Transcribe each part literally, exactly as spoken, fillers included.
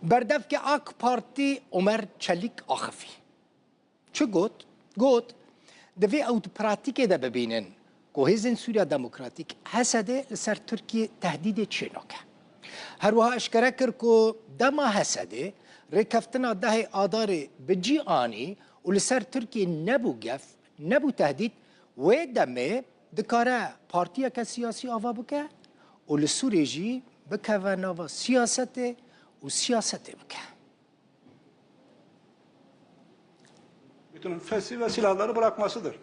Berdevkê AK Partî Omer Çelîk axifî. Çi got? Got, divê ew di pratîkê de bibînin ku Hêzên Sûriya Demokratîk, H S D, li ser Tirkiyê tehdîdê çê nake. Her wiha eşkere kir ku dema H S D rêkeftina dehê Adarê bi cî anî û li ser Tirkiyê nebû gef, nebû tehdîd, wê demê dikare partiyeke siyasî ava bike û li Sûriyê jî bikeve nava siyasetê û siyasetê bike. Bütün fesi ve silahları bırakmasıdır.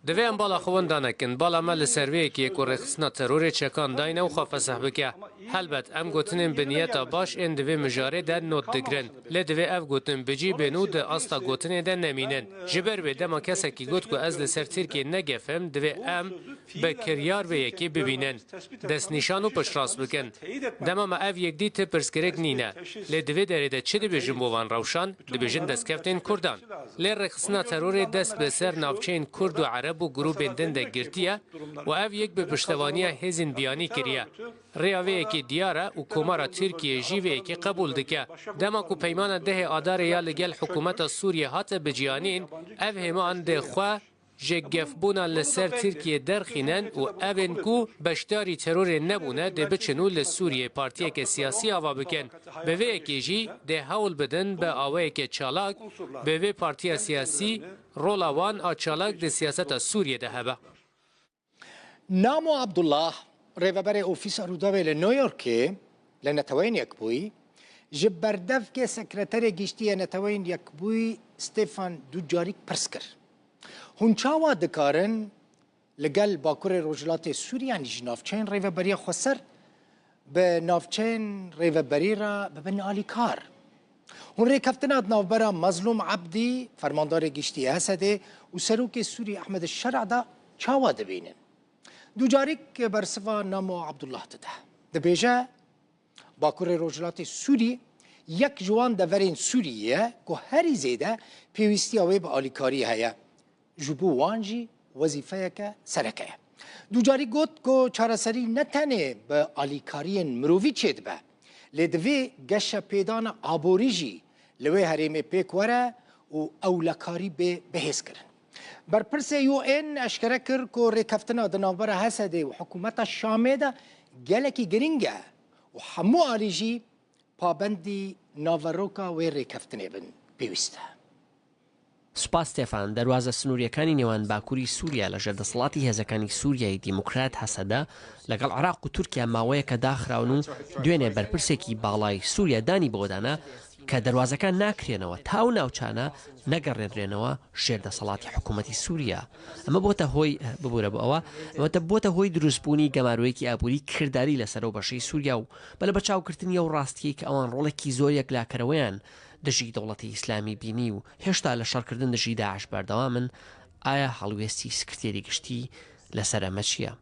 Divê em bala xwe winda nekin. Bala me li ser vê yekê ye ku rêxistina terorê çekan dayne û xwe fesih bike. Helbet, em gotinên bi niyeta baş ên di vê mijarê de not digirin. Lê divê ev gotin bi cî bên û di asta gotinê de nemînin. Ji ber wê dema kesekî got ku ez li ser Tirkiyê ne gef im, divê em bi kiryar vê yekê bibînin, destnîşan û piştrast bikin. Dema me ev yek dît, ti pirsgirêk nîne. Lê di vê derê de çi dibêjin bo van rewşan? Dibêjin destkeftên Kurdan. Lê rêxistina terorê dest bi ser navçeyên Kurd û Ereb û grûbên din de girtiye û ev yek bi piştevaniya hêzên biyanî kiriye. Rêya vê yekê diyar e û Komara Tirkiyê jî vê yekê qebûl dike. Dema ku peymana dehê Adarê ya li gel hikûmeta Sûriyê hate biciyanîn, ev hêman dê xwe ji gefbûna li ser Tirkiyê derxînin û ev ên ku beşdarî terorê nebûne dê biçin û li Sûriyê partiyeke siyasî ava bikin. Bi vê yekê jî dê hewl bidin bi awayeke çalak bi vê partiya siyasî rola wan a çalak di siyaseta Sûriyê de hebe. Namo Abdullah, rêveberê Ofîsa Rûdawê li New Yorkê li Neteweyên Yekbûyî, ji berdevkê Sekreterê Giştî yê Neteweyên Yekbûyî Stefan Dujarîk pirs kir, Hûn çawa dikarin li gel Bakurê Rojhilatê Sûriyê, yanî ji navçeyên Rêveberiya Xweser, bi navçeyên rêveberî re bibin alîkar? Hûn rêkeftina di navbera Mezlûm Ebdî, fermandarê giştî H S D, û serokê Sûrî Ehmed Şer'a de çawa dibînin? Ducarîk bersiva Namo Abdullah dide. Dibêje, Bakurê Rojhilatê Sûrî yek ji wan deverên Sûriyê ye ku herî zêde pêwîstiya wê bi alîkariyê heye. Ji bo wan jî wezîfeyeke sereke ye. Ducarî got ku çareserî ne tenê bi alîkariyên mirovî çêdibe, lê divê geşepêdana aborî jî li wê herêmê pêk were û ewlekarî bê bihêzkirin. Berpirsê U N eşkere kir ku rêkeftina di navbera H S D û hikûmeta Şamê de gelekî girîng e û hemû alî jî pabendî naveroka wê rêkeftinê bin pêwîst e. سوپاس ستێفان. دەروازە سنوورییەکانی نێوان باکووری سووریا لە ژێر دەسەڵاتی هێزەکانی سووریای دیموکرات، هەسەدە، لەگەڵ عێراق و تورکیا ماوەیەکە داخراون و دوێنێ بەرپرسێکی باڵای سووریا دانی بەوەدانا کە دەروازەکان ناکرێنەوە تا ئەو ناوچانە نەگەڕێنرێنەوە ژێر دەسەڵاتی حکوومەتی سووریا. ئەمە بۆتە هۆی، ببوورە بۆ ئەوە، ئەمە بۆتە هۆی دروستبوونی گەمارۆیەکی ئابووری کرداری لەسەر ئەو بەشەی سووریا و بە لە بەرچاوگرتنی ئەو ڕاستیەی کە ئەوان ڕۆڵێکی زۆر یەکلاکەرەوەیان دژی دەوڵەتی ئیسلامی بینی و هێشتا لە شەڕکردن دژی داعش بەردەوامن، ئایا هەڵوێستی سکرتێری گشتی لەسەر ئەمە چییە؟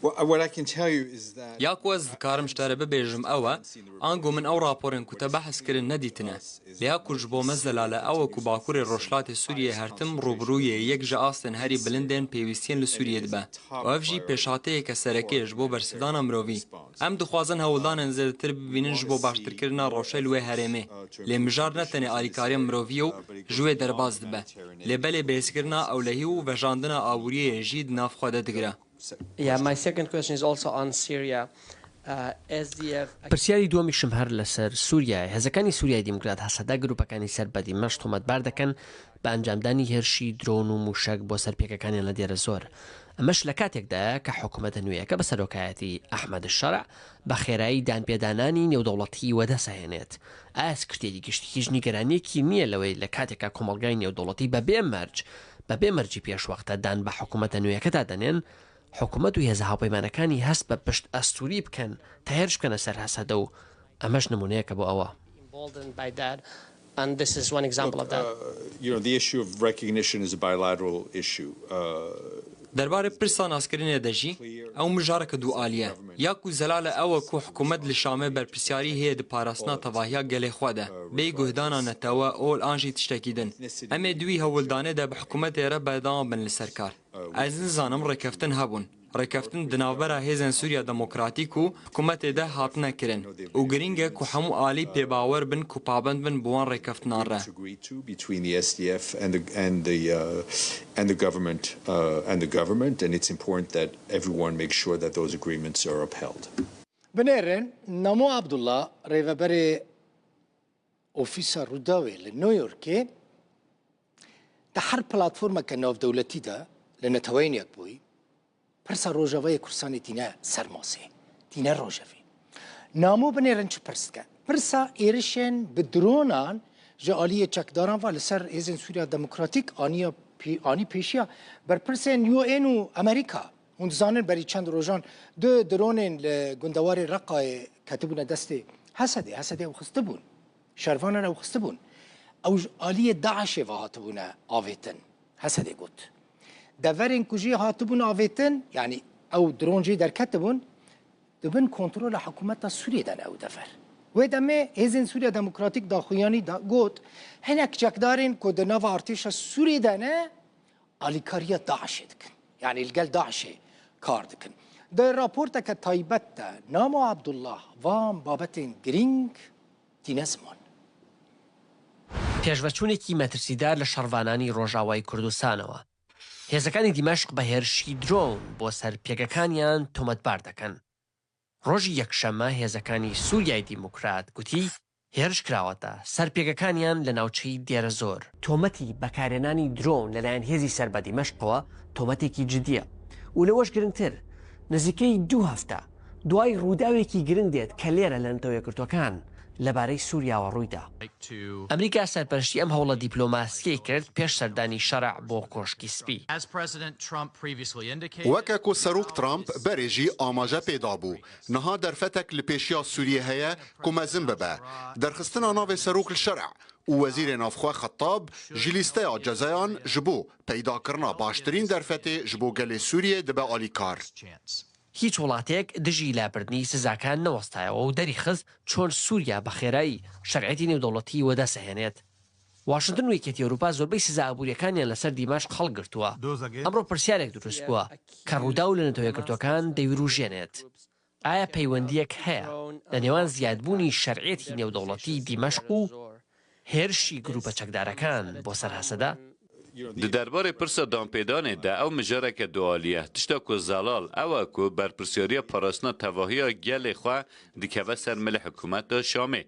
What, what I can tell you is that یا کو ez dikarim ji te re bibêjim ew e, ango min ew raporên ku te behs kirin nedîtine. Lê ya ku ji bo me zelal e ew e ku Bakurê Rojhilatê Sûriyê her tim rûbirûyê yek ji astên herî bilindên pêwîstiyên li Sûriyê dibe û ev jî pêşhateyeke sereke ye ji bo bersivdana mirovî. Em dixwazin hewldanên zêdetir bibînin ji bo baştirkirina rewşê li wê herêmê. Lê mijar ne tenê alîkariya mirovî ye û ji wê derbas dibe. Lê belê bihêzkirina ewlehî û vejandina aboriyê jî di nav xwe de digire. Yeah, my second question is also on Syria. Uh, S D F. پرسیاری دووەمیشم هەر لەسەر سووریایە. هێزەکانی سووریای دیموکرات، هەسەدە، گروپەکانی سەر بە دیمەش تۆمەتبار دەکەن بە ئەنجامدانی هێرشی درۆن و موشەک بۆ سەر پێکەکانیان لە دێرە زۆر. ئەمەش لە کاتێکدایە کە حکوومەتە نوێیەکە بە سەرۆکایەتی ئەحمەد شەرع بە خێرایی دانپێدانانی نێودەوڵەتی وەدەسەهێنێت. ئایا سکرتێری گشتی هیچ نیگەرانیەکی نییە لەوەی لە کاتێکا کۆمەڵگای نێودەوڵەتی بە بێ مەرج، بە بێ مەرجی پێشوەختە دان بە حکوومەتە نوێیەکەدا دەنێن، حکوومەت و هێزە هاوپەیمانەکانی هەست بە پشت ئەستووری بکەن تا هێرش بکەنە سەر هەسەدە و ئەمەش نموونەیەکە بۆ ئەوە. Emboldened by that, and this is one example of that. Uh, you know, the issue of recognition is a bilateral issue. Uh, Derbarê pirsa naskirinê de jî ew mijareke dualî ye. Ya ku zelal e ew e ku hikûmet li Şamê berpirsiyarî heye di parastina tevahiya gelê xwe de, bêyî guhdana netewe, ol an jî tiştekî din. Em ê di wî hewldanê de bi hikûmetê re berdewam bin li ser kar. Ez nizanim rêkeftin hebûn. Rêkeftin di navbera Hêzên Sûriya Demokratîk û hikûmetê de hatine kirin û girîng e ku hemû alî pê bawer bin ku pabend bin bi wan rêkeftinan re. Agreed to between the S D F and the and the uh, and the government uh, and the government, and it's important that everyone makes sure that those agreements are upheld. Binêrin, Namo Abdullah, rêveberê Ofîsa Rûdawê li New Yorkê, di her platformeke navdewletî de li Neteweyên Yekbûyî, pirsa Rojavayê Kurdistanê tîne ser masê, tîne rojevê. Namo binêrin çi pirs dike? Pirsa êrişên bi dronan ji aliyê çekdaran ve li ser Hêzên Sûriya Demokratîk aniya pê- anî pêşiya berpirsên U N û Amerîka. Hûn dizanin berî çend rojan du dronên li gundewarê Reqayê ketibûne destê Hesedê. Hesedê ew xistibûn. Şervanan ew xistibûn. Ew ji aliyê DAIŞê ve hatibûne avêtin. Hesedê got. Deverên ku jê hatibûn avêtin, yanî ew dron jê derketibûn, di bin kontrola hikûmeta Sûriyê de ne ew dever. Wê demê Hêzên Sûriya Demokratîk daxuyanî da got, hinek çekdarên ku di nava artêşa Sûriyê de ne, alîkariya DAIŞê dikin. Yanî li gel DAIŞê kar dikin. Di raporteke taybet de Namo Abdullah van babetên girîng tîne ziman. پێشڤەچوونێکی مەترسیدار لە شەڕڤانانی ڕۆژاوای کوردستانەوە. هێزەکانی دیمەشق بە هێرشی درۆن بۆ سەر پێگەکانیان تۆمەتبار دەکەن. ڕۆژی یەکشەممە هێزەکانی سووریای دیموکرات گوتی هێرش کراوەتە سەر پێگەکانیان لە ناوچەی دێرەزۆر. تۆمەتی بەکارهێنانی درۆن لەلایەن هێزی سەر بە دیمەشقەوە تۆمەتێکی جدیە و لەوەش گرنگتر، نزیکەی دوو هەفتە دوای ڕووداوێکی گرنگ دێت کە لێرە لە نەتەوە یەکگرتووەکان لەبارەی سووریاوە ڕوویدا. ئەمریکا سەرپەرشتی ئەم هەوڵە دیپلۆماسیەی کرد پێش سەردانی شەرع بۆ کۆشکی سپی. As President Trump previously indicated, وەکە ku Serok Trump berê jî amaje pê dabû, niha derfetek li pêşiya Sûriyê heye ku mezin bibe. Derxistina navê Serok li Şer'a û Wezîrê Navxwe Xettab ji lîsteya cezayan ji bo peydakirina baştirîn derfetê ji bo gelê Sûriyê dibe alîkar. هیچ وڵاتێک دژی لابردنی سزاکان نەوەستایەوە و دەریخست چۆن سووریا بە خێرایی شەرعێتی نێودەوڵەتی وەدەسەهێنێت. واشنگتن و یەکێتی ئەوروپا زۆربەی سزا ئابووریەکانیان لەسەر دیمەشق هەڵگرتووە. ئەمڕۆ پرسیارێک دروست بووە کە ڕووداو لە نەتەوە یەکگرتووەکان دەیوروژێنێت. ئایا پەیوەندیەک هەیە لە نێوان زیادبوونی شەرعێتی نێودەوڵەتی دیمەشق و هێرشی گروپە چەکدارەکان بۆ سەر هەسەدە؟ Di derbarê pirsa danpêdanê de ew mijareke dualî ye. Tişta ku zelal ew e ku berpirsiyariya parastina tevahiya gelê xwe dikeve ser milê hikûmeta Şamê.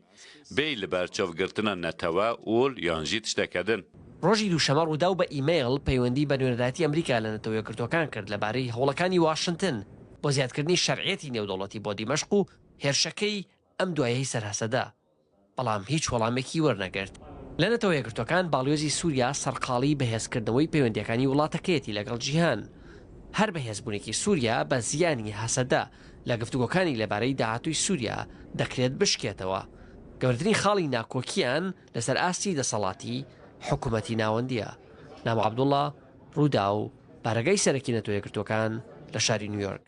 Bêyî li ber çavgirtina netewe, ol yan jî tişteke din. ڕۆژی دووشەمە ڕووداو بە ئیمەیڵ پەیوەندی بە نوێنەرایەتی ئەمریکا لە نەتەوە یەکگرتووەکان کرد لەبارەی هەوڵەکانی واشنگتن بۆ زیادکردنی شەرعێتی نێودەوڵەتی بۆ دیمەشق و هێرشەکەی ئەم دوایەی سەر هەسەدە. بەڵام هیچ وەڵامێکی وەرنەگرت. لە نەتەوە یەکگرتووەکان باڵیۆزی سووریا سەرقاڵی بەهێزکردنەوەی پەیوەندیەکانی وڵاتەکەیەتی لەگەڵ جیهان. هەر بەهێزبوونێکی سووریا بە زیانی هەسەدە لە گفتوگۆکانی لەبارەی داهاتووی سووریا دەکرێت بشکێتەوە. گەورەترین خاڵی ناکۆکیان لەسەر ئاستی دەسەڵاتی حکوومەتی ناوەندیە. نام عەبدوڵڵا، ڕووداو، بارەگای سەرەکی نەتەوە یەکگرتووەکان لە شاری نیویۆرک.